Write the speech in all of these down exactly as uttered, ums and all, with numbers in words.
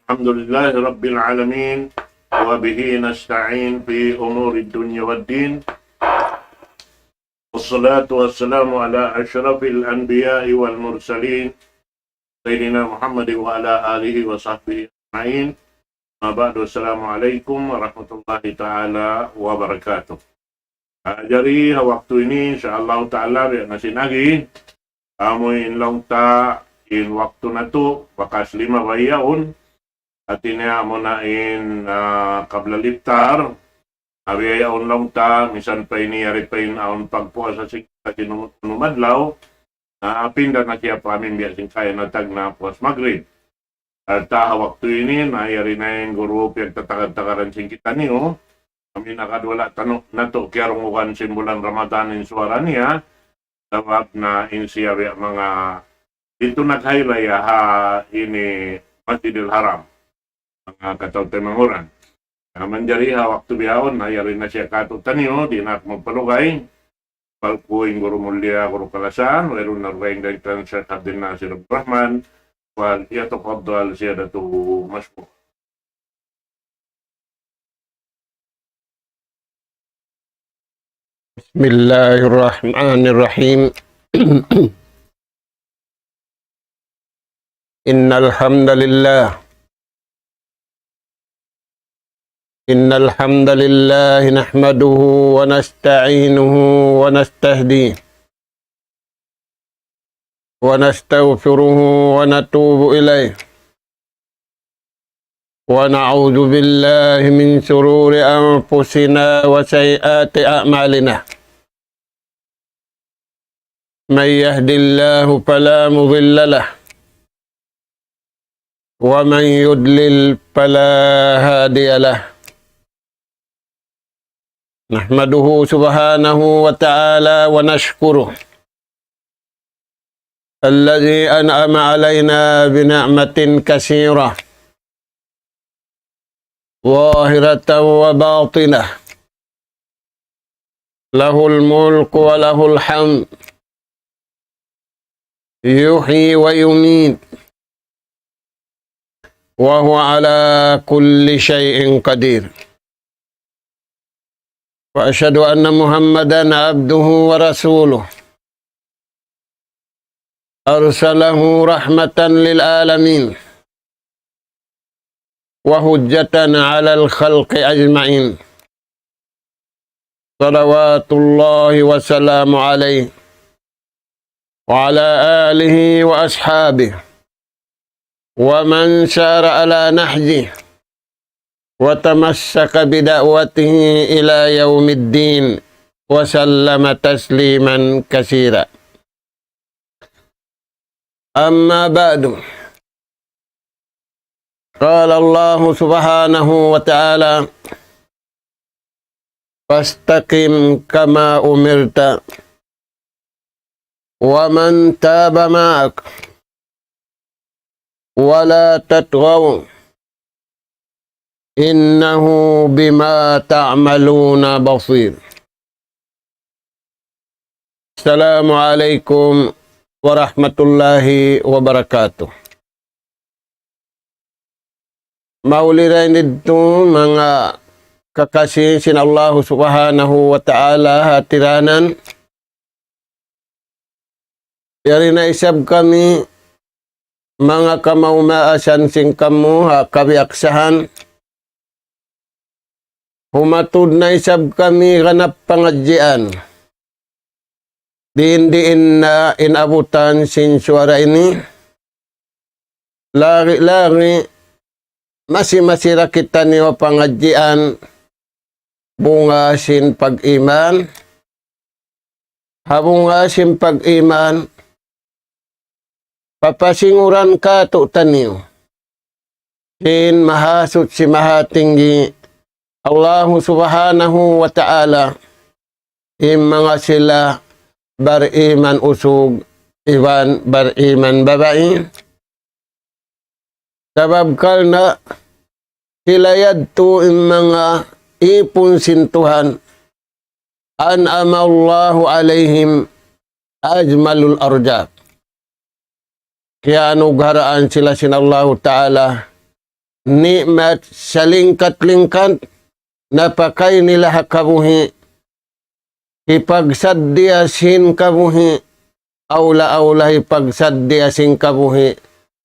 الحمد لله رب العالمين، وبه نستعين في أمور الدنيا والدين. والصلاة والسلام على أشرف الأنبياء والمرسلين، سيدنا محمد وعلى آله وصحبه أجمعين. أما بعد، السلام عليكم ورحمة الله تعالى وبركاته. Ah, jari ha waktu ini, insya Allah Ta'ala, biya' na sin agi, amu in laung ta in waktu natu', bakas lima ba yaun, hati niya amu na in, ah, qabla al-iftar, ah, biya' yaun laung ta, misan pa ini yari pa in awn pagpuasa sin, sin unu-unu adlaw, na pinda na siya pa amin biya' sin kaya na tagna' puas Magrib. Sarta' ha waktu ini, na yari na in guru piyagtatagad-tagaran sin kitaniyu. Amin agad wala' tanu-, natu' kiyarungugan sin bulan Ramadan in suwara niya. Sabab na in siya biya' manga ditu naghaylaya ha ini Masjidil Haram. Manga kataw-taymanghuran. Na manjari ha waktu bihaun, na yari na siya katu' taniyu, di' na aku magpalugay. Palku in guru mulia, guru kalasahan, wayruun na dugaing dayn kan Sheikh Abdul Nasir Abdul Rahman, فليتفضل سيادته مشكورا. بسم الله الرحمن الرحيم. إن الحمد لله، إن الحمد لله نحمده ونستعينه ونستهديه ونستغفره ونتوب إليه، ونعوذ بالله من شرور أنفسنا وسيئات أعمالنا. من يهد الله فلا مضل له، ومن يضلل فلا هادي له. نحمده سبحانه وتعالى ونشكره الذي أنعم علينا بنعمة كثيرة ظاهرة وباطنة، له الملك وله الحمد، يحيي ويميت، وهو على كل شيء قدير. وأشهد أن محمدا عبده ورسوله، أرسله رحمة للعالمين وحجة على الخلق أجمعين، صلوات الله وسلامه عليه وعلى آله وأصحابه ومن سار على نهجه وتمسك بدعوته إلى يوم الدين وسلم تسليما كثيرا. أما بعد، قال الله سبحانه وتعالى: فاستقم كما أمرت ومن تاب معك ولا تطغوا إنه بما تعملون بصير. السلام عليكم ورحمة الله وبركاته. Mauli dayn didtu manga kakasi sin Allahu Subhanahu wa Ta'ala ha tiranan. Yari na isab kami manga kamaas-maasan sin kamu ha kabiyaksahan. Humatud na isab kami ganap pangadjian. Diin-diin na in abutan sin suwara ini. Lagi-lagi masi-masi da kitaniyu pangadjian bunga sin pag-iman. Ha bunga sin pag-iman, papasinguran kātu'niyu sin Mahasuchi Mahatinggi Allahu Subhanahu wa Ta'ala, in manga sila bariman usug iban bariman babai. Sabab karna' sila yadtu in manga ipun sin Tuhan, أنعم الله عليهم أجمل الأرزاق. Kiyaanugharaan sila sin Allahu Ta'ala ni'mat salingkat-lingkat, napakay nila ha kabuhi', hipagsaddiya sin kabuhi', awla-awla hipagsaddiya sin kabuhi',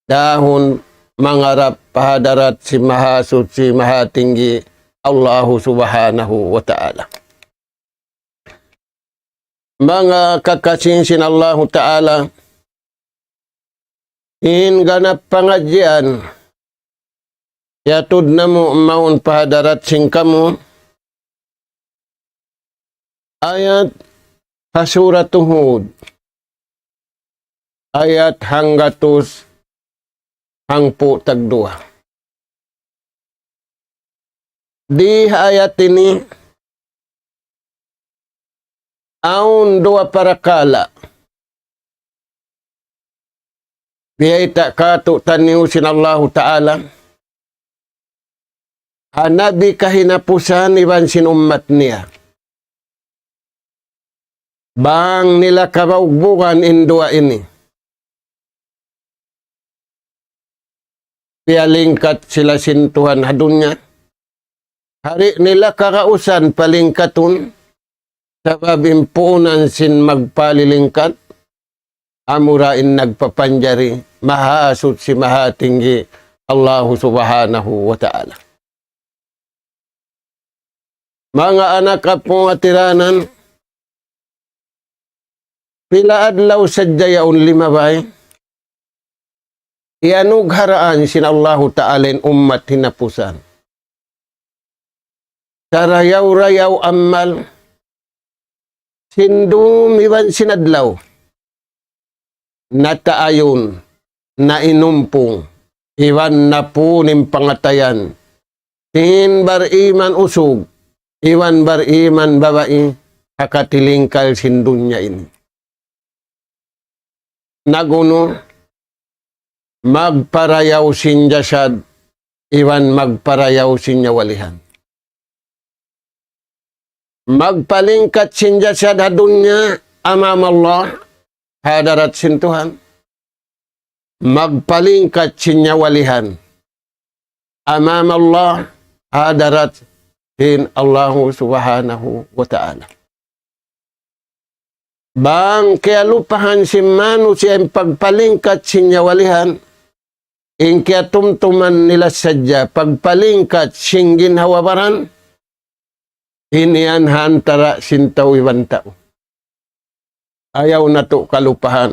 dahun mangarap pa hadarat sin Mahasuchi Mahatinggi Allahu Subhanahu wa Ta'ala. Manga kakasi sin Allahu Ta'ala, in ganap pangadjian, yatud namu' mawn pa hadarat sin kamu, ayat ha Suratu Hud, ayat hanggatus hangpu' tagduwa. Di ha ayat ini, awn duwa parakala' biyayta' kātu'niyu sin Allahu Ta'ala ha Nabi kahinapusan iban sin ummat niya. Bang nila kabaugbugan in duwa ini, piyalingkat sila sin Tuhan ha dunya. Di' nila kagausan palingkatun, sabab in puunan sin magpalilingkat, amura in nagpapanjari, Mahasuchi Mahatinggi, Allahu Subhanahu wa Ta'ala. Manga anak apu' ha tiranan, pila adlaw sadja yaun limabay, iyanugharaan sin Allahu Ta'ala in ummat hinapusan sarayaw-rayaw amal, sin dum iban sin adlaw, nataayun, nainumpung, iban napun in pangatayan sin bariman usug iban bariman babai ha katilingkal sin dunya ini. Nag-unu, magparayaw sin jasad iban magparayaw sin nyawalihan. Magpalingkat sin jasad ha dunya amam Allah, ha hadarat sin Tuhan. Magpalingkat sin nyawalihan amam Allah, ha hadarat sin Allahu Subhanahu wa Ta'ala. Bang kiyalupahan sin manusiya' in pagpalingkat sin nyawalihan, in kiyatumtuman nila sadja pagpalingkat sin ginhawa-baran, in yan ha antara' sin tau iban tau. Ayaw natu' kalupahan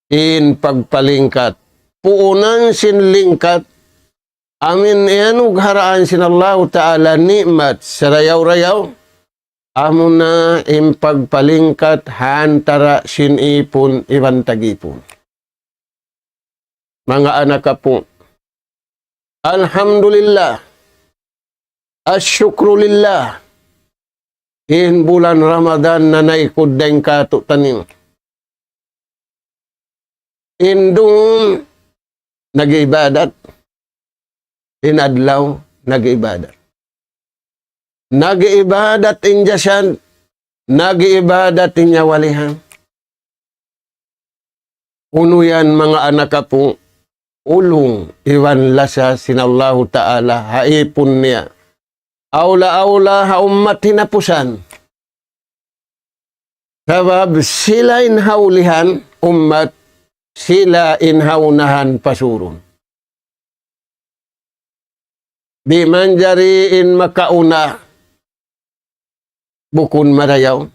in pagpalingkat. Puunan sin lingkat, amu in iyanugharaan sin Allahu Ta'ala ni'mat sarayaw-rayaw, amuna in pagpalingkat ha antara' sin ipun iban tag-ipun. Manga anak apu', alhamdulillah, asyukru lillah, in bulan Ramadan na naikud dayn kātu'niyu. In dum nag-iibadat, in adlaw nag-iibadat. Nag-iibadat in jasad, nag-iibadat in nyawalihan. Unu yan, manga anak apu', ulung iban lasa sin Allahu Ta'ala ha ipun niya. Awla-awla ha ummat hinapusan. Sabab sila in ha ulihan ummat, sila in ha unahan pasurun. Di' manjari in makauna bukun marayaw,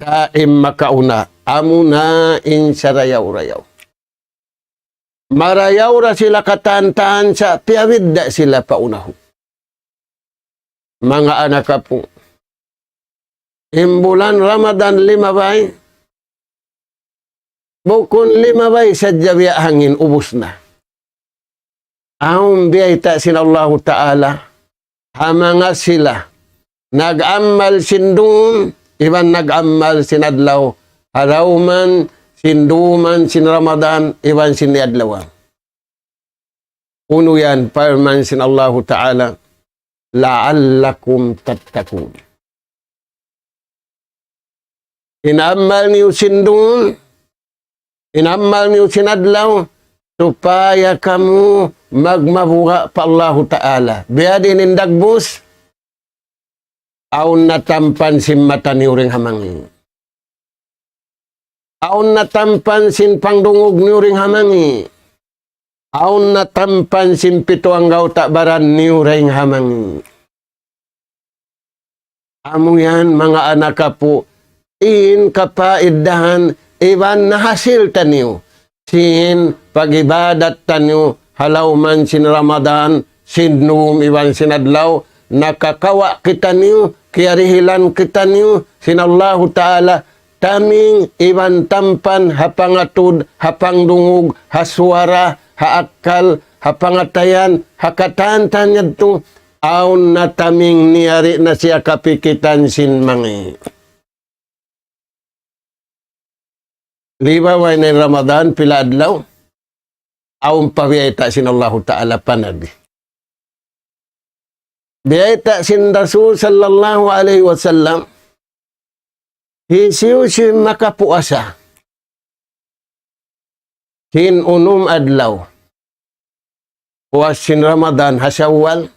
sa' in makauna, amuna in sarayaw-rayaw. Marayaw da sila katan-katan sa' piyabidda' sila pa unahu. Manga anak apu', in bulan Ramadan limabay, bukun limabay sadja biya' hangin, ubus na. Awn biyayta' sin Allahu Ta'ala ha manga sila nag-amal sin dum iban nag-amal sin adlaw, ha lawm sin dum sin Ramadan iban sin adlaw. Unu yan, parman sin Allahu Ta'ala, لعلكم تتقون. In amal niyu sin dum, in amal niyu sin adlaw, supaya kamu magmabuga' pa Allahu Ta'ala. Biya' diin in dagbus, awn na tampan sin mata niyu dayn ha mangi'. Awn na tampan sin pangdungug niyu dayn ha mangi'. Awn na tampan sin pitu anggawta' baran niyu dayn ha mangi'. Amu yan, manga anak apu', in kapaidahan iban nahasil taniyu sin pag-ibadat taniyu ha lawm sin Ramadan, sin dum iban sin adlaw, nakakawa' kitaniyu, kiyarihilan kitaniyu sin Allahu Ta'ala, taming iban tampan ha pangatud, ha pangdungug, ha suwara, ha akkal, ha pangatayan, ha katan-katan yadtu, awn na taming niyari na siya kapikitan sin mangi'. Di' ba way na in Ramadan, pila adlaw? Awn pa biyayta' sin Allahu Ta'ala pa Nabi. Biyayta' sin Rasul sallallahu alayhi wasallam, hisiyu-siyu in makapuasa sin unum adlaw puas sin Ramadan ha Shawwal,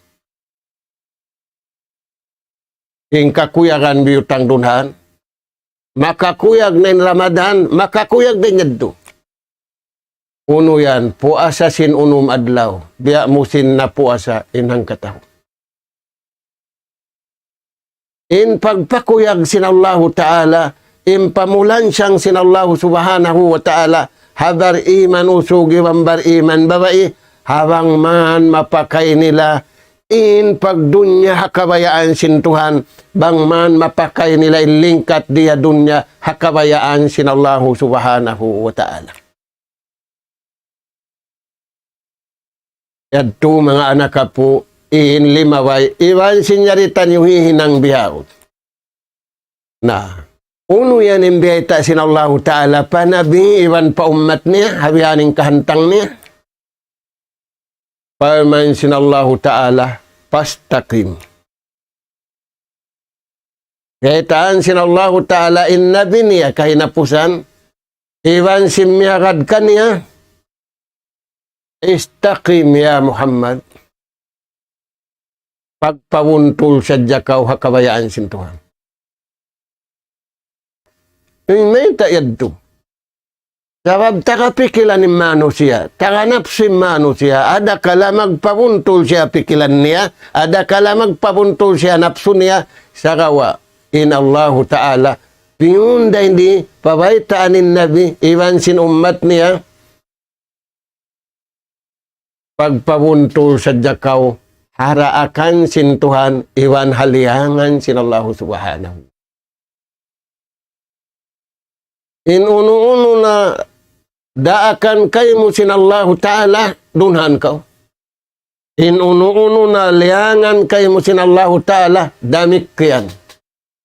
in kakuyagan biyutang dunhan, makakuyag na in Ramadan, makakuyag na in yadtu. Unu yan, puasa sin unum adlaw, biya' mu sin napuasa in hangkatau. In pagpakuyag sin Allahu Ta'ala, in pamulansang sin Allahu Subhanahu wa Ta'ala, ha bariman usug iban bariman babai, ha bang man mapakay nila in pagdunya ha kabayaan sin Tuhan, bang man mapakay nila in lingkat di ha dunya ha kabayaan sin Allahu Subhanahu wa Ta'ala. Yadtu manga anak apu', in limabay, iban sin yari taniyu hihinang bihaun. Na, unu yan in biyayta' sin Allahu Ta'ala pa Nabi iban pa ummat niya, ha bihaun in kahantang niya. Parman sin Allahu Ta'ala, "Fastaqim." Kiyaitaan sin Allahu Ta'ala in Nabi niya kahinapusan, iban sin miyagad kaniya, "Istaqim ya Muhammad." Pagpabuntul sadja kaw ha kabayaan sin Tuhan. In mayta' yadtu? Sabab taga pikilan in manusiya', taga napsu in manusiya', adakala magpabuntul siya pikilan niya, adakala magpabuntul siya napsu niya, sagawa' in Allahu Ta'ala, piyunda ini pabaytaan in Nabi, iban sin ummat niya, pagpabuntul sadja kaw ha daakan sin Tuhan, iban ha liyangan sin Allahu Subhanahu. In unu-unu na daakan kaymu sin Allahu Ta'ala, dunhan kaw. In unu-unu na liyangan kaymu sin Allahu Ta'ala, damikkiyan.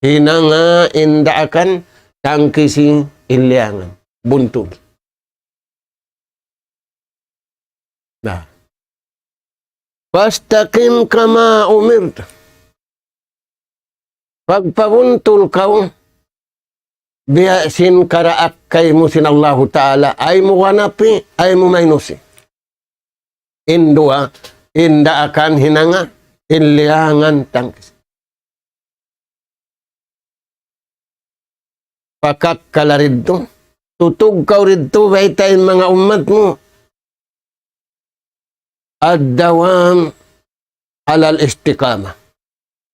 Hinanga in daakan, tangkisi in liyangan. Buntul. Na. "Fastaqim kama umirt." Pagpabuntul kaw, biya' sin karaak kaymu sin Allahu Ta'ala, ayaw mu ganapi, ayaw mu mainusi. In duwa, in daakan hinanga, in liyangan tangkis. Pakakkala didtu, tutug kaw didtu, bayta' in manga ummat mu. "Ad-dawam alal istiqamah.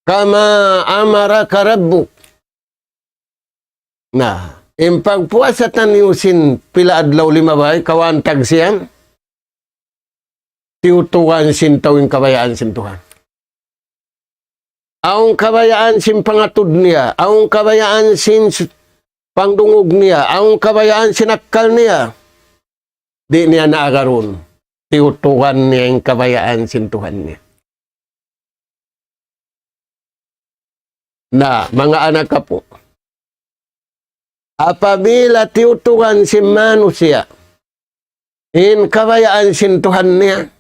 Kama amaraka rabbuk." Na, in pagpuasa taniyu sin pila adlaw limabay, kawaan tagsiyan, tiyutugan sin tau in kabayaan sin Tuhan. Awn kabayaan sin pangatud niya, awn kabayaan sin s-, pangdungug niya, awn kabayaan sin akkal niya. Di' niya naagarun. Tiyutugan niya in kabayaan sin Tuhan niya. Na, manga anak apu'. Apabila tiyutugan sin manusiya' in kabayaan sin Tuhan niya,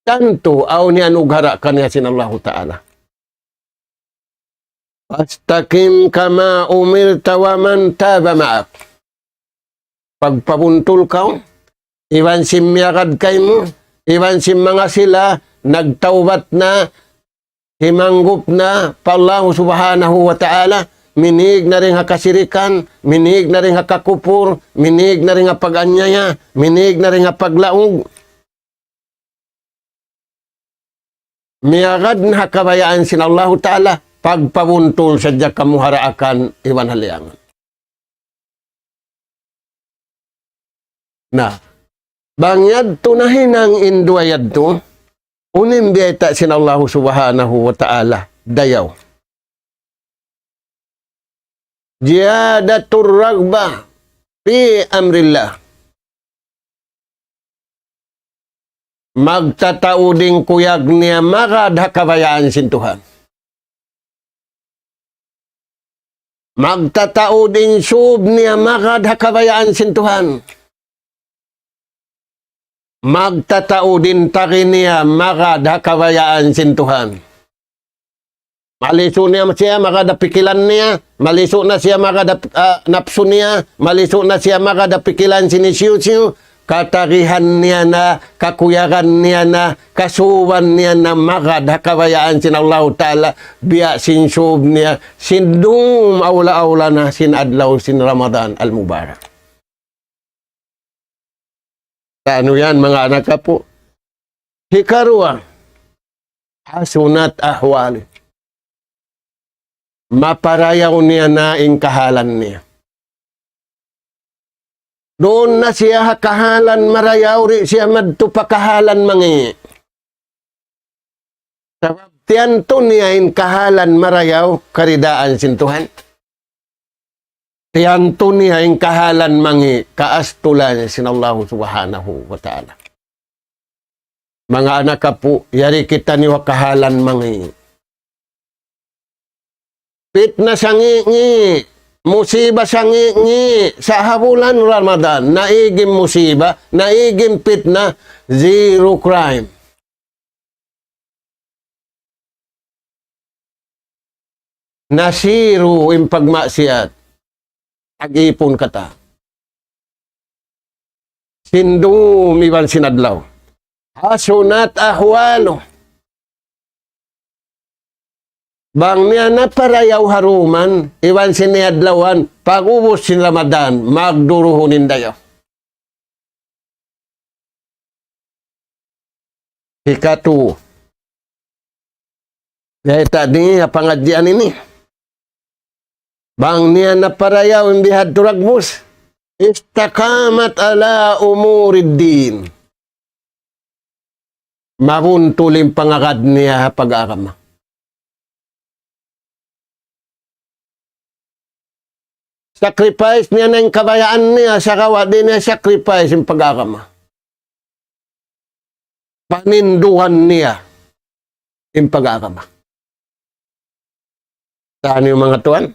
tantu awn niya anughara kaniya sin Allahu Ta'ala. "Fastaqim kama umirta wa man taba ma'ak." Pagpabuntul kaw, iban sin miyagad kaymu, Iban sin manga sila, nagtawbat na, himanggup na pa Allah Subhanahu wa Ta'ala, minīg na dayn ha kasirikan, minīg na dayn ha kakupur, minīg na dayn ha pag-anyaya, minīg na dayn ha paglaug. Miyagad na ha kabayaan sin Allahu Ta'ala, pagpabuntul sadja kamu ha daakan iban ha liyangan. Na, bang yadtu nahinang in duwa yadtu, unu in biyayta' sin Allahu Subhanahu wa Ta'ala, dayaw. زيادة الرغبة في أمر الله. Magtataud in kuyag niya magad ha kabayaan sin Tuhan. Magtataud in sūb niya magad ha kabayaan sin Tuhan. Magtataud in tagi niya magad ha kabayaan sin Tuhan. Malisu' na siya magad ha pikilan niya, malisu' na siya magad ha, ah, napsu niya, malisu' na siya magad ha pikilan sin hisiyu-siyu, katagihan niya na, kakuyagan niya na, kasuban niya na magad ha kabayaan sin Allahu Ta'ala, biya' sin sūb niya, sin dum awla-awla na sin adlaw sin Ramadan al-Mubarak. Tanu yan, manga anak apu'. Hikaruwa, حسنت أحواله. Maparayaw niya na in kahalan niya. Duun na siya ha kahalan marayaw, di' siya madtu pa kahalan mangi'. Sabab tiyantu niya in kahalan marayaw, karidaan sin Tuhan. Tiyantu niya in kahalan mangi', kaastulan sin Allahu Subhanahu wa Ta'ala. Manga anak apu', yari kitaniyu ha kahalan mangi'. Pitna sangi'-ngi', musiba sangi'-ngi', sa' ha bulan Ramadan, naig in musiba, naig in pitna, zero crime. Nasiru in pagmaksiyat. Tag-ipun kata'. Sin dum iban sin adlaw. حسنت أحواله. Bang niya naparayaw ha duman, iban sin adlawan, pag-ubus sin Ramadan, magduruhun in dayaw. Hikatu. Yari ta di ha pangadjian ini. Bang niya naparayaw in bihadtu dagbus. استقامت على أمور الدين. Mabuntul in pangagad niya ha pag-agama. Sacrifice niya na in kabayaan niya, sagawa' di' niya sacrifice in pag-agama. Panindugan niya in pag-agama. Tanu, manga tuwan?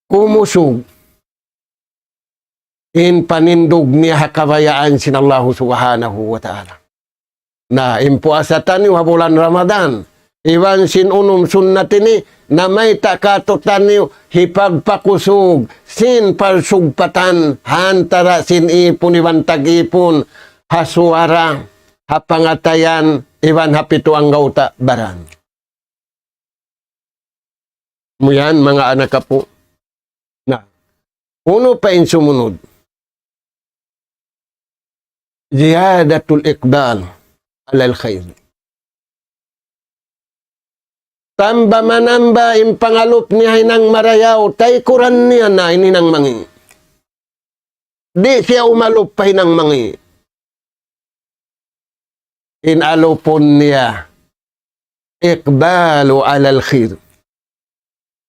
Kumusug in panindug niya ha kabayaan sin Allahu Subhanahu wa Ta'ala. Na, in puasa taniyu ha bulan Ramadan, iban sin unum sunnat ini, namayta' kātu'niyu hipagpakusug sin parsugpatan ha antara' sin ipun iban tag-ipun, ha suwara, ha pangatayan, iban ha pitu anggawta' baran. Amu yan, manga anak apu'. Na, unu pa in sumunud? زيادة الإقبال على الخير. Tamba-manamba in pangalup niya hinang marayaw, taykuran niya na in hinang mangi'. Di' siya umalup pa hinang mangi'. In alupun niya, إقبال على الخير.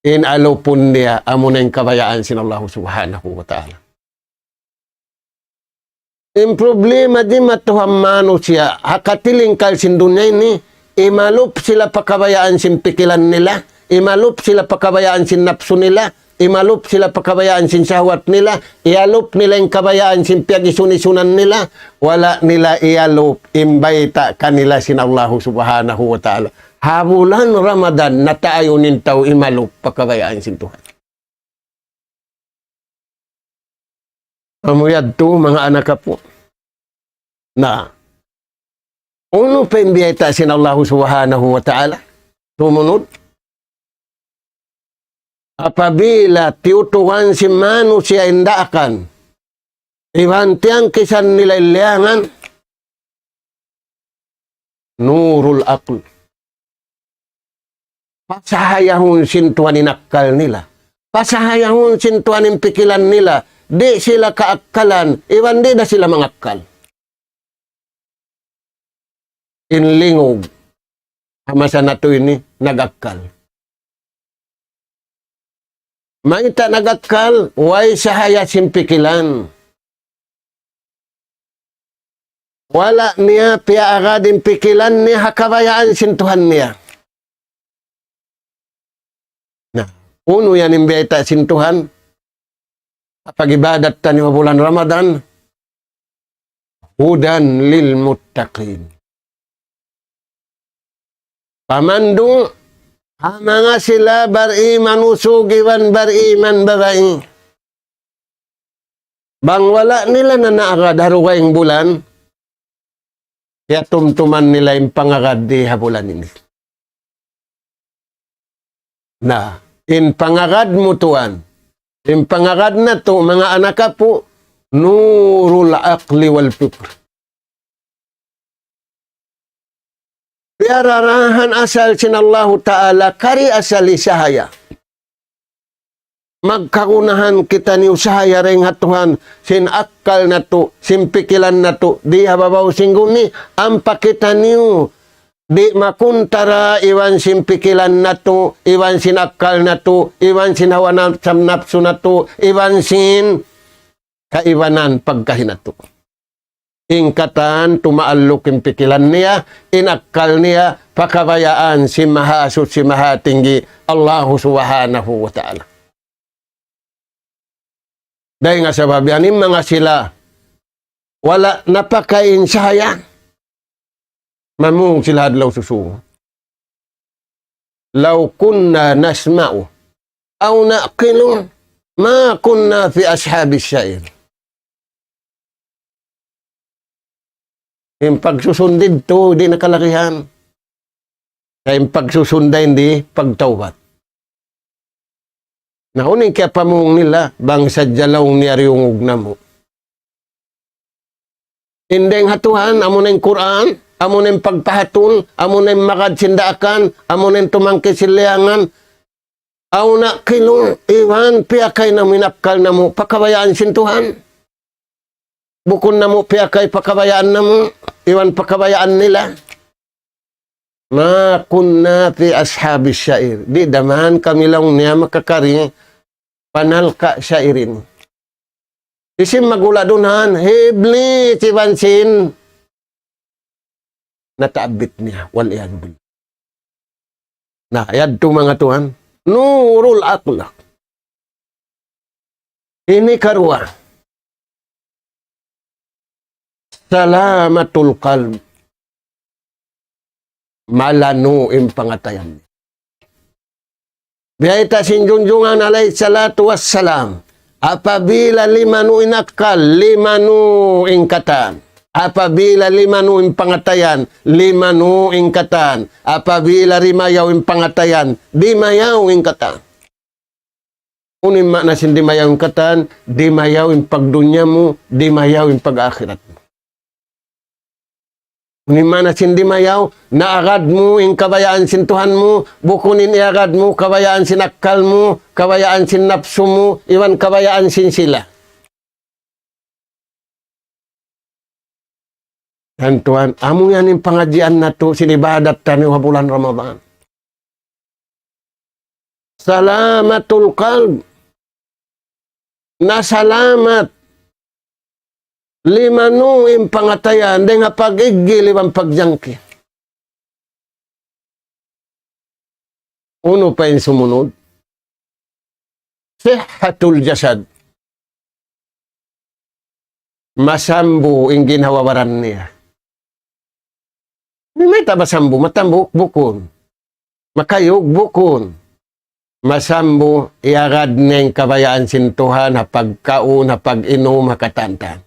In alupun niya, amuna in kabayaan sin Allah Subhanahu wa Ta'ala. In problema di' matuhan manusiya', ha katilingkal sin dunya ini, imalup sila pa kabayaan sin pikilan nila, imalup sila pa kabayaan sin napsu nila, imalup sila pa kabayaan sin sahwat nila, iyalup nila in kabayaan sin piyag-isun-isunan nila, wala' nila iyalup in bayta' kanila sin Allahu Subhanahu wa Ta'ala. Ha bulan Ramadan, nataayun in tau imalup pa kabayaan sin Tuhan. Amu yadtu, manga anak apu'. Na, unu pa in biyayta' sin Allahu Subhanahu wa Ta'ala? Sumunud, apabila tiyutugan sin manusiya' in daakan, iban tiyangkisan nila in liyangan, nurul aql. Pasahayahun sin Tuhan in akkal nila. Pasahayahun sin Tuhan in pikilan nila. Di' sila kaakkalan, iban di' da sila mangakkal. In lingug, ha masa natu' ini, nag-akkal. Mayta' nag-akkal, way sahaya sin pikilan. Wala' niya piyaagad in pikilan niya ha kabayaan sin Tuhan niya. Na, unu yan in biyayta' sin Tuhan? Pag-ibadat taniyu ha bulan Ramadan, hudan lil muttaqin. Pamandu' ha manga sila bariman usug iban bariman babai. Bang wala' nila na naagad ha dugaing bulan, kiyatumtuman nila in pangagad di ha bulan ini. Na, in pangagad mu tuwan, in pangagad natu', manga anak apu', nurul aqli wal fikr. Piyararahan asal sin Allahu Ta'ala, kari asal isahaya. Magkagunahan kitaniyu sahaya dayn ha Tuhan, sin akkal natu', sin pikilan natu', di ha babaw sin gumi, ampa kitaniyu, di' makuntara iban sin pikilan natu', iban sin akkal natu', iban sin hawa nafs-, nafsu natu', iban sin kaibanan pagkahi natu'. In katan tumaalluk in pikilan niya, in akkal niya, pa kabayaan sin Mahasuchi Mahatinggi, Allahu Subhanahu wa Ta'ala. Dayn ha sabab yan, in manga sila, wala' napakay in sahaya, mamung sila adlaw susungun. لو كنا نسمع أو نعقل ما كنا في أصحاب السعير. In pagsusun didtu, di' na kalagihan. Sa' in pagsusun dayn di, pagtawbat. Na, unu in kiyapamung nila, bang sadja laung niya diyungug namu'. In dayn ha Tuhan, amuna in Qur'an, amuna in pagpahatul, amuna in magad sin daakan, amuna in tumangki sin liyangan, أو نعقل, iban piyakay namu' in akkal namu', pa kabayaan sin Tuhan. Bukun namu' piyakay pa kabayaan namu', iban pa kabayaan nila. ما كنا في أصحاب السعير. Di' da man kami laung niya makakari pa nalka' sa'ir ini. Hisiyu in magula' duun han, hi Iblis iban sin nataabit niya, والعياذ بالله. Na, yadtu manga tuwan, nurul aql. Ini karuwa. سلامة القلب. Malanu' in pangatayan. Biyayta' sin Junjungan alayhi salatu wassalam, apabila limanu' in akkal, limanu' in katan. Apabila limanu' in pangatayan, limanu' in katan. Apabila dimayaw in pangatayan, dimayaw in katan. Unu in maana sin dimayaw in katan, dimayaw in pagdunya mu, dimayaw in pag-akhirat mu. Unu in maana sin dimayaw, naagad mu in kabayaan sin Tuhan mu, bukun in iagad mu kabayaan sin akkal mu, kabayaan sin napsu mu, iban kabayaan sin sila. Yan tuwan, amu yan in pangadjian natu', sin ibadat taniyu ha bulan Ramadan. سلامة القلب. Nasalamat. Limanu' in pangatayan, dayn ha pag-iggil iban pagjangki. Unu pa in sumunud? صحة الجسد. Masambu in ginhawa-baran niya. Di' mayta' masambu, matambuk, bukun. Makayug, bukun. Masambu, iyagad niya in kabayaan sin Tuhan, ha pagkaun, ha pag-inum, ha katan-katan.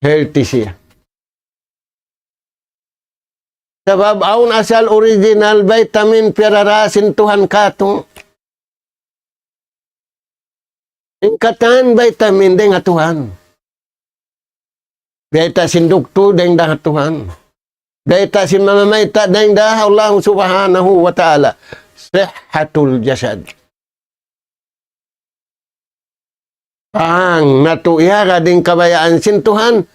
healthy siya. Sabab awn asal original vitamin piyarara sin Tuhan katu'. In katan vitamin dayn ha Tuhan. Biyayta' sin duktu dayn da ha Tuhan. Biyayta' sin mamamayta' dayn da ha Allah Subhanahu wa Ta'ala. Sihhatul jasad. Bang natu' iyagad in kabayaan sin Tuhan,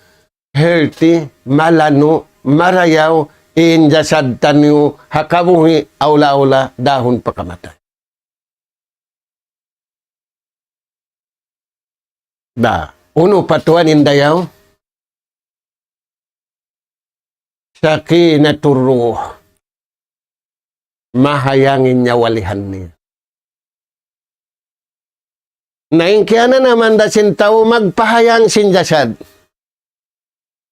healthy, malanu', marayaw, in jasad taniyu ha kabuhi', awla-awla, dahun pa kamatay. Da, unu pa tuwan in dayaw? Sakinatur ruh. Mahayang in nyawalihan niya. Na in kiyananaman da sin tau magpahayang sin jasad.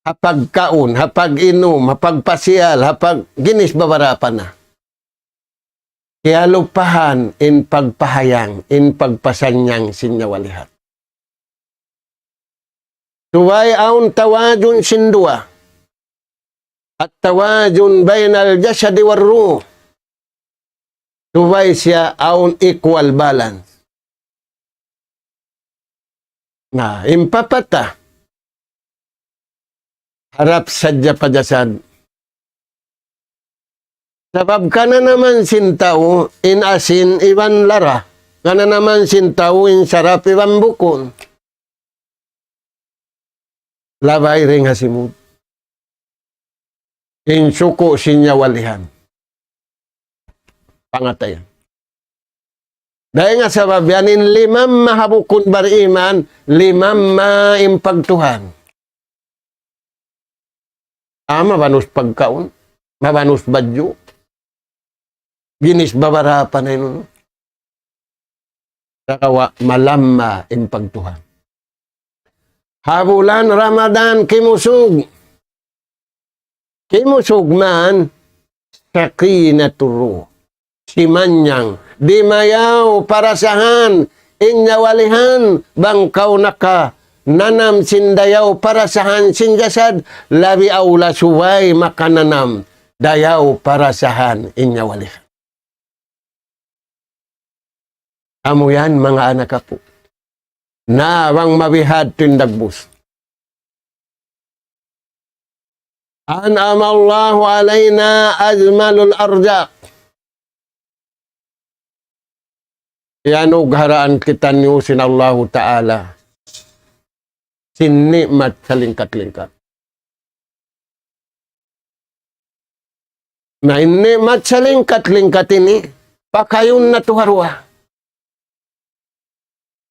Ha pagkaun, ha pag-inum, ha pagpasiyal, ha pag-, ginis babarapa na. Kiyalupahan in pagpahayang, in pagpasannyang sin nyawalihan. Subay awn tawazun sin duwa. At-tawazun baynal jasadi war ruh. Subay siya awn equal balance. Na, in papata, harap sadja pa jasad. Sabab kananaman sin tau in asin iban lara. Kananaman sin tau in sarap iban bukun. Labay dayn ha simud. In suku' sin nyawalihan. Pangatayan. Dayn ha sabab yan in limamma ha bukun bariman, limamma in pagtuhan. Ah, mabanus pagkaun, mabanus badju'. Ginis babarapa na yun. Sagawa' malamma in pagtuhan. Ha bulan Ramadan kimusug. Kimusug man, sakinatur ruh. Simanyang, dimayaw parasahan, in nyawalihan, bang kaw nakananam sin dayaw parasahan sin jasad, labi awla subay makananam dayaw parasahan in nyawalihan. Amu yan, manga anak apu'. Na bang mabihadtu in dagbus. أنعم الله علينا أجمل الأرزاق. Iyanugharaan kitaniyu sin Allahu Ta'ala sin ni'mat salingkat-lingkat. Na in ni'mat salingkat-lingkat ini, pakayun natu' ha duwa.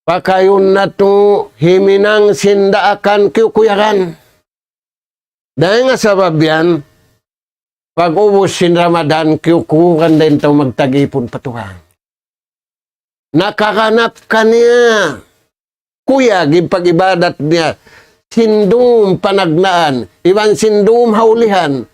Pakayun natu' himinang sin daakan kiyukuyagan. Dayn ha sabab yan, pag-ubus sin Ramadan, kiyukuyagan da in tau magtag-ipun pa Tuhan. Nakaganap kaniya kuyag in pag-ibadat niya sin dum panagnaan, iban sin dum ha ulihan.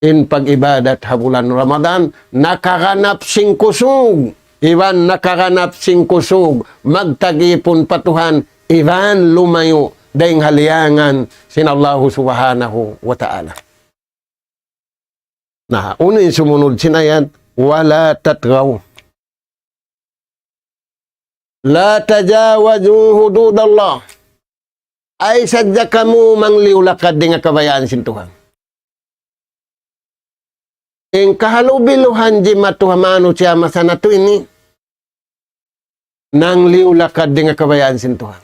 In pag-ibadat ha bulan Ramadan, nakaganap sin kusug, iban nakaganap sin kusug, magtag-ipun pa Tuhan, iban lumayu' dayn ha liyangan sin Allahu Subhanahu wa Ta'ala. Na, unu in sumunud sin ayat, ولا تطغوا. لا تجاوزوا حدود الله. Ayaw sadja kamu mangliyu-lakad dayn ha kabayaan sin Tuhan. In kahalubiluhan jimatu ha manusiya' masa natu' ini, nangliyu-lakad dayn ha kabayaan sin Tuhan.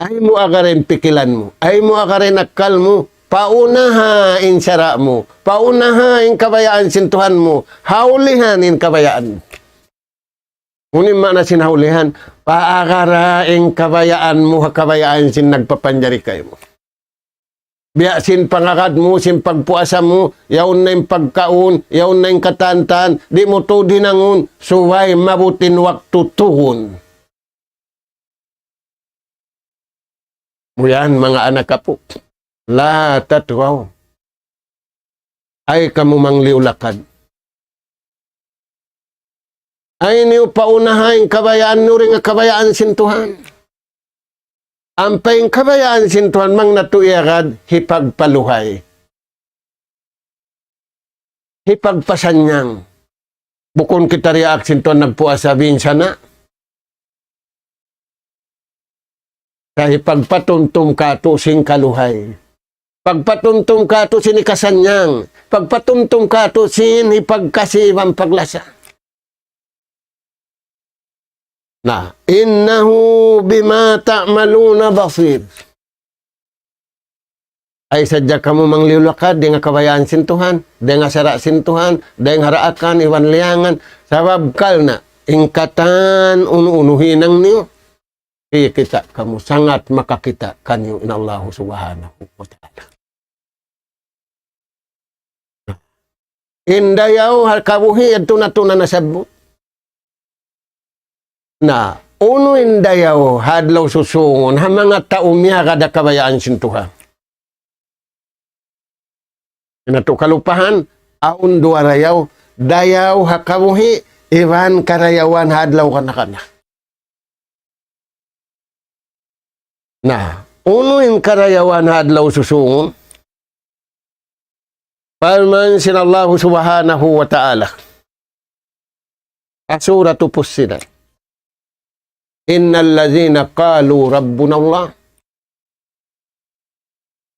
Ayaw mu agarin pikilan mu, ayaw mu agarin akkal mu, paunaha in sara' mu, paunaha in kabayaan sin Tuhan mu, ha ulihan in kabayaan mu. Unu in maana sin ha ulihan, paagara in kabayaan mu ha kabayaan sin nagpapanjari kaymu. Biya' sin pangagad mu, sin pagpuasa mu, yaun na in pagkaun, yaun na in katantan, di' mu tuud hinangun, subay maabut in waktu tuun. Amu yan, manga anak apu'. لا تطغوا. Ayaw kamu mangliyu-lakad. Ayaw niyu paunaha in kabayaan niyu dayn ha kabayaan sin Tuhan. Ampa in kabayaan sin Tuhan bang natu' iyagad hipagpaluhay, hipagpasannyang. Bukun kita diyaak sin Tuhan nagpuasa binsana. Sa' hipagpatumtum katu' sin kaluhay. Pagpatumtum katu' sin hikasannyang. Pagpatumtum katu' sin hipagkasi iban paglasa. Na, إنه بما تعملون بصير. Ay sadja kamu mangliyulakad dayn ha kabayaan sin Tuhan, dayn ha sara' sin Tuhan, dayn ha haraakan iban liyangan. Sabab karna' in katan unu-unu hinang niyu, kikita' kamu, sangat makakita' kaniyu in Allahu Subhanahu wa Ta'ala. In dayaw ha kabuhi' yadtu natu' na nasabbut. Na, unu in dayaw ha adlaw susūngun ha manga tau miyagad ha kabayaan sin Tuhan? Di' natu' kalupahan, awn duwa dayaw, dayaw ha kabuhi', iban karayawan ha adlaw kana-kana. Na, unu in karayawan ha adlaw susūngun? Parman sin Allahu Subhanahu wa Ta'ala ha Suratu Fussilat, إن الذين قالوا ربنا الله.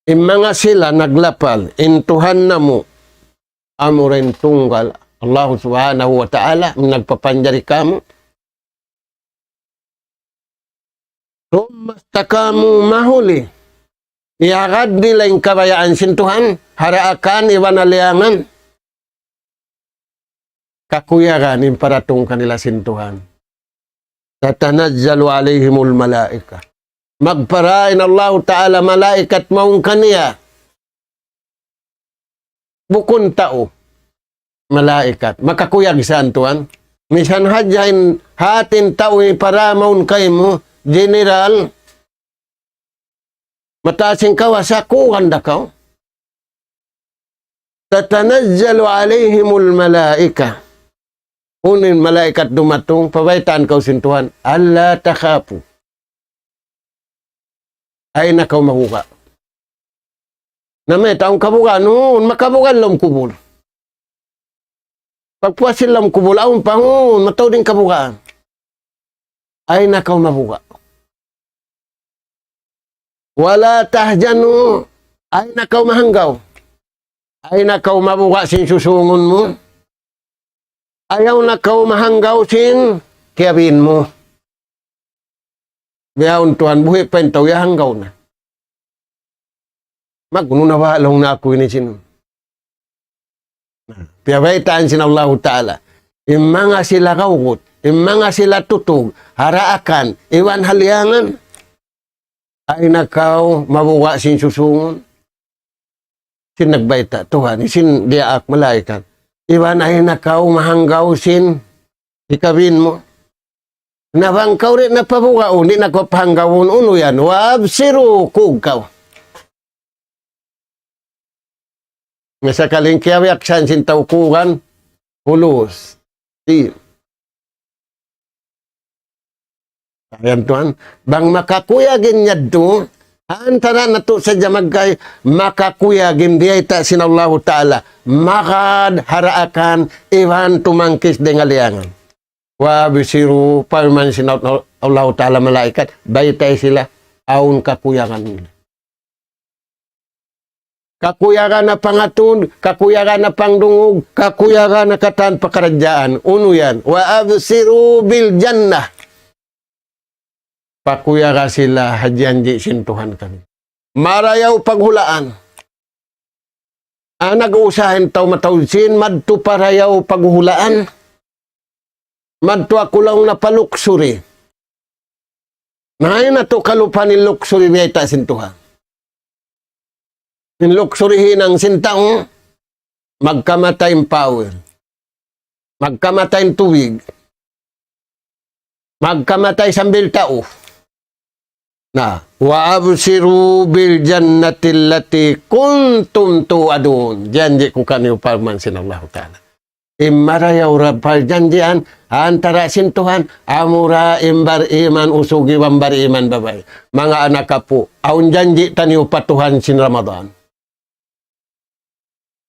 In manga sila naglapal, in Tuhan namu' amura in tunggal, Allahu Subhanahu wa Ta'ala, nagpapanjari kāmu'. ثم استقاموا, mahuli iyagad nila in kabayaan sin Tuhan, haraakan iban ha liyangan. Kakuyagan in paratung kanila sin Tuhan. تتنزل عليهم الملائكة. Magpara in Allahu Ta'ala malaikat mawn kaniya. Bukun tau. Malaikat. Makakuyag isab tuwan. Misan hadja in hāti tau hipara mawn kaymu, general, mataas in kawasa, kuwan da kaw. تتنزل عليهم الملائكة. Unu in malaikat dumatung, pabaytaan kaw sin Tuhan, ألا تخافوا. Ayaw na kaw mabuga'. Na mayta' awn kabugaan? Huun, makabuga' in lawm kubul. Pagpuas sin lawm kubul, awn pa, huun, mataud in kabugaan. Ayaw na kaw mabuga'. ولا تحزنوا, ayaw na kaw mahanggaw. Ayaw na kaw mabuga' sin susūngun mu. Ayaw na kaw mahanggaw sin kiyabin mu. Bihaun tuwan, buhi' pa in tau, iyahanggaw na. Mag-unu na ba laung na aku ini sin. Piyabaytaan sin Allahu Ta'ala. In manga sila kawgut, in manga sila tutug, haraakan, iban ha liyangan. Ayaw na kaw mabuga' sin susūngun. Sin nagbayta', Tuhan, sin diyaak malaikat. Iban ayaw na kaw mahanggaw sin hikabin mu. Na bang kaw di' na pabugaun, di' na kaw pahanggawun, unu yan? وأبشروا, kug kaw. Na sakali in kiyabiyaksahan sin tau kugan, hulus. Di'. Yan tuwan. Bang makakuyag in yadtu, antara natu' sadja magkay, makakuyag in biyayta' sin Allahu Ta'ala. Magad haraakan, iban tumangkis dayn ha liyangan. وأبشروا, parman sin Allahu Ta'ala malaikat, baytai sila, awn kakuyagan nila. Kakuyagan ha pangatud, kakuyagan ha pangdungug, kakuyagan ha katan pakaradjaan. Unu yan? وأبشروا بالجنة. Pakuyaga sila ha janji' sin Tuhan kaniya. Marayaw paghulaan. Anak usaha in tau mataud sin, madtu pa rayaw paghulaan. Madtu aku laung na pa luxury. Na ayaw natu' kalupahan in luxury biyayta' sin Tuhan. In luxury hinang sin tau, magkamatay in power. Magkamatay in tubig. Magkamatay sambil tau. Na, وأبشروا بالجنة التي كنتم توعدون. Janji' ku kaniyu parman sin Allahu Ta'ala. In marayaw ra parjanjian antara' sin Tuhan, amura in bariman usug iban bariman babai. Manga anak apu', awn janji' taniyu pa Tuhan sin Ramadan.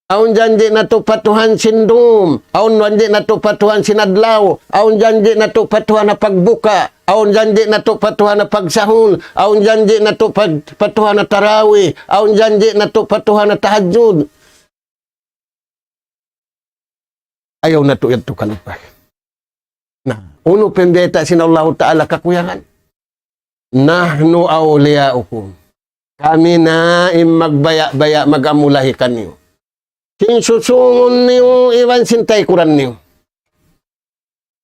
Awn janji' natu' pa Tuhan sin dum. Awn janji' natu' pa Tuhan sin adlaw. Awn janji' natu' pa Tuhan ha pagbuka. Awn janji' natu' pa Tuhan ha pagsahur. Awn janji' natu' pa, pa Tuhan ha tarawih. Awn janji' natu' pa Tuhan ha tahajjud. Ayaw natu' yadtu kalupahi. Na, unu pa in bayta' sin Allahu Ta'ala kakuyagan? نحن أولياؤكم. Kami na in magbaya'-baya' mag-amulahi kaniyu. Sin susungun niyu, iban sin taykuran niyu.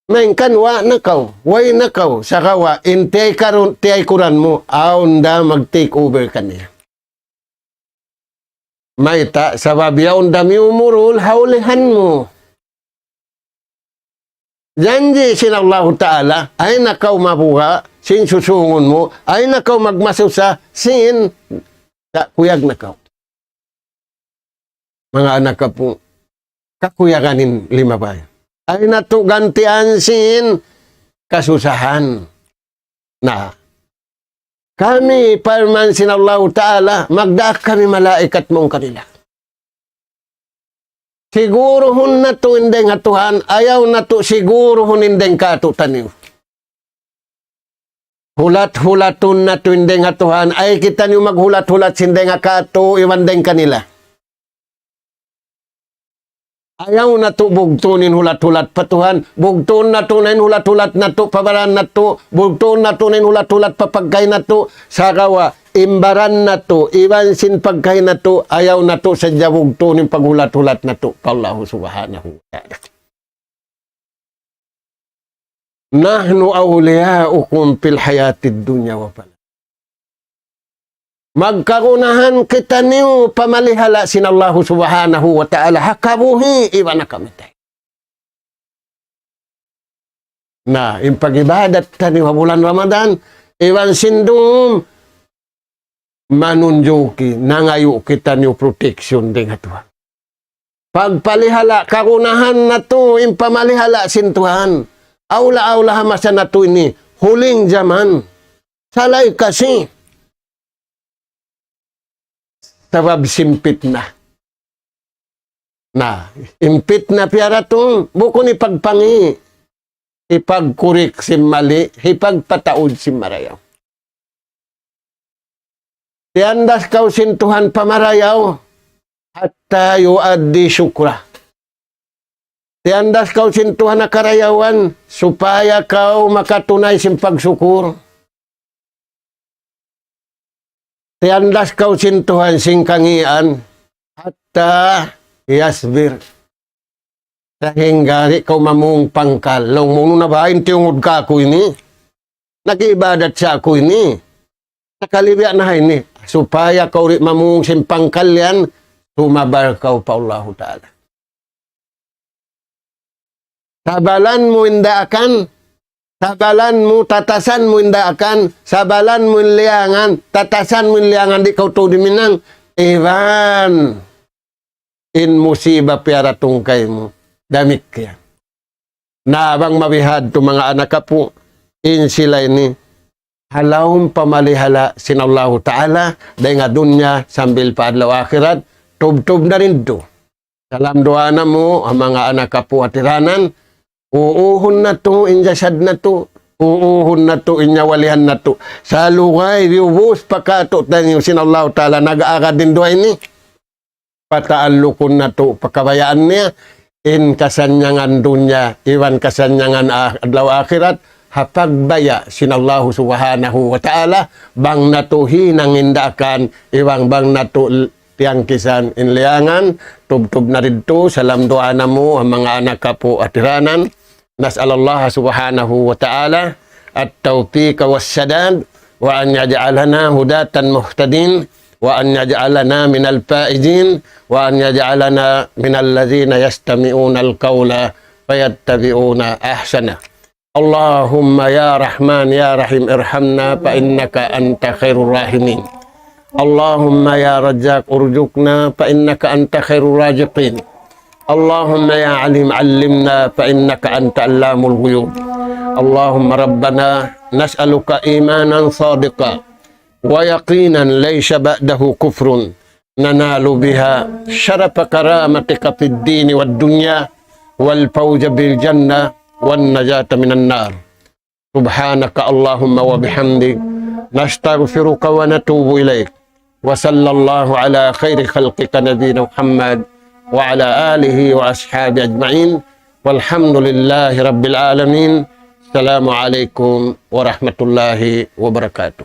Malayngkan wa' na kaw, way na kaw, sagawa' in taykarun-, taykuran mu, awn da mag-take over kaniya. Mayta', sabab yaun da miyumurul ha ulihan mu. Janji' sin Allahu Ta'ala, ayaw na kaw mabuga', sin susungun mu, ayaw na kaw magmasusa, sin, sa' kuyag na kaw. Manga anak apu', kakuyagan in limabay. Ayaw natu' gantian sin kasusahan. Na, kami, parman sin Allahu Ta'ala, magdaak kami malaikat mawn kanila. Siguruhun natu' in dayng ha Tuhan, ayaw natu' siguruhun in dayng kātu'niyu. Hulat-hulatun natu' in dayng ha Tuhan, ayaw kitaniyu maghulat-hulat sin dayng ha kātu' iban dayng kanila. Ayaw natu' bugtun in hulat-hulat pa Tuhan, bugtun natu' na in hulat-hulat natu' pa baran natu', bugtun natu' na in hulat-hulat pa pagkahi natu', sagawa' in baran natu', iban sin pagkahi natu', ayaw natu' sadja bugtun in paghulat-hulat natu' pa Allahu Subhanahu wa Ta'ala. نحن أولياؤكم في الحياة الدنيا وفي الآخرة. Magkagunahan kitaniyu pamalihala' sin Allahu Subhanahu wa Ta'ala ha kabuhi' iban ha kamatay. Na, in pag-ibadat taniyu ha bulan Ramadan, iban sin dum, manunjuki, nangayu' kitaniyu protection dayng ha Tuhan. Pagpalihala', kagunahan natu', in pamalihala' sin Tuhan. Awla-awla ha masa natu' ini, huling jaman. Salay kasi. Sabab sin pitna. Na, in pitna piyaratung, bukun hipagpangi', hipagkurik sin mali, hipagpataud sin marayaw. Tiyandas kaw sin Tuhan pa marayaw, حتى يؤدي شكره. Tiyandas kaw sin Tuhan ha karayawan, supaya kaw makatunay sin pagsukur. Tiyandas kaw sin Tuhan sin kangīan, حتى يصبر. Sahingga di' kaw mamung pangkal. Laung mu, "Unu na ba in tiyungud kāku' ini? Nag-iibadat sa aku ini. Nakalibiya' na ha ini." Supaya kaw di' mamung sin pangkal yan, sumabar kaw pa Allahu Ta'ala. Sabalan mu in daakan, sabalan mu, tatasan mu in daakan, sabalan mu in liyangan, tatasan mu in liyangan, di' kaw tuud himinang, iban in musiba piyaratung kaymu. Damikkiyan. Na bang mabihadtu manga anak apu', in sila ini, ha lawm pamalihala' sin Allahu Ta'ala, dayn ha dunya sambil pa adlaw akhirat, tubtub na rindu. Salam duwaa namu', ha manga anak apu' hatiranan, uuhun natu' in jasad natu', uuhun natu' in nyawalihan natu'. Salugay, biyubus pa kātu'niyu sin Allahu Ta'ala, nag-aagad in duwa ini. Pataallukun natu' pa kabayaan niya, in kasannyangan dunya, iban kasannyangan ah-, adlaw akhirat, ha pagbaya' sin Allahu Subhanahu wa Ta'ala, bang natu' hinang in daakan, iban bang natu' l-, tiyangkisan in liyangan, tubtub na rindu, salam duwaa namu', ha manga anak apu' hatiranan, نسأل الله سبحانه وتعالى التوفيق والسداد، وأن يجعلنا هداة مهتدين، وأن يجعلنا من الفائزين، وأن يجعلنا من الذين يستمعون القول فيتبعون أحسنه. اللهم يا رحمن يا رحيم ارحمنا فإنك أنت خير الراحمين. اللهم يا رزاق ارزقنا فإنك أنت خير الرازقين. اللهم يا عليم علمنا فإنك أنت علام الغيوب. اللهم ربنا نسألك إيمانا صادقا ويقينا ليس بعده كفر ننال بها شرف كرامتك في الدين والدنيا والفوز بالجنة والنجاة من النار. سبحانك اللهم وبحمدك، نستغفرك ونتوب إليك. وصلى الله على خير خلقك نبينا محمد وعلى آله وأصحابه أجمعين. والحمد لله رب العالمين. السلام عليكم ورحمة الله وبركاته.